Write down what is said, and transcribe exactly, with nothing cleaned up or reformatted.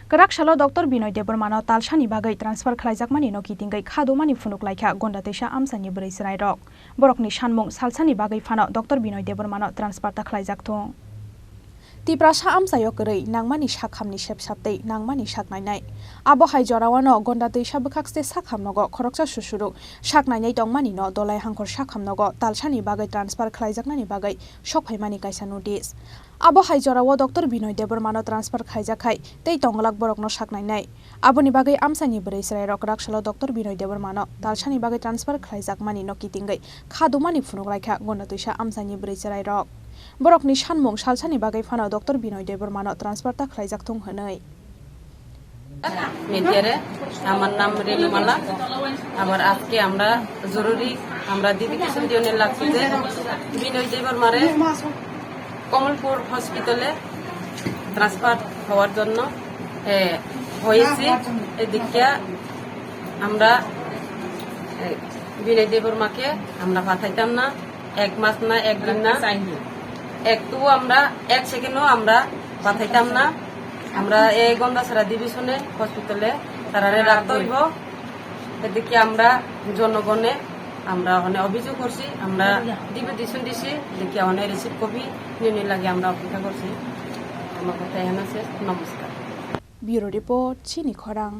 Kwrak salo Doctor Binoy Debbarmano talsani bagwi transfer khlaijakmani no kitingwi kha dumani phunuk laikha Gonda Twisa amchaini bwrwi chwrairok. Borokni sanmung salsani bagwi phano Doctor Binoy Debbarmano transfer ta khlaijak thung. Tiprasa amchaio kwrwi nangmani sakhamni sepsap tei nangmani saknainai. Abo hai jorao no Gonda Twisa bwkhakste sakham nogo khoroksa susuruk saknainai tongmani no Dolai Hangkhor sakham nogo talsani bagwi transfer khlaijaknani bagwi sokphaimani kaisa notice. Abo hai jorao Doctor Binoy Debbarmano transfer khlaijak khai tei tongwlak borokno saknainai. Aboni bagwi amchaini bwrwi chwrairok kwrak salo Doctor Binoy Debbarmano talsani bagwi transfer khlaijakmani no kitingwi kha dumani phunuk laikha Gonda Twisa amchaini bwrwi chwrairok. Borokni sanmung salsani bagwi phano Doctor Binoy Debbarmano transfer ta khlaijak thung hwnwi. মিডিয়ারে, আমার নাম রেণুমালা। আবার আজকে আমরা জরুরি, আমরা দিদি কিশোর দিওনের লাগছে যে বিনয় দেববর্মারে কমলপুর হসপিটালে ট্রান্সফার হওয়ার জন্য, এ, হয়েছে। এদিকে আমরা, এ, বিনয় দেববর্মাকে আমরা পাঠাইতাম না, এক মাস না, একদিন না, একটুও আমরা, এক সেকেন্ডও আমরা পাঠাইতাম না। আমরা এই গন্ডাছড়া ডিভিশনে হসপিটালে তারারে রাখতে হইব। এদিকে আমরা জনগণে আমরা অনেক অভিযোগ করছি, আমরা ডিপুটেশন দিছি, এদিকে অনেক রিসিভ কপি নিয়ে লাগে আমরা অপেক্ষা করছি। আমার কথা এখানে শেষ। নমস্কার। Bureau Report, Chini Khorang.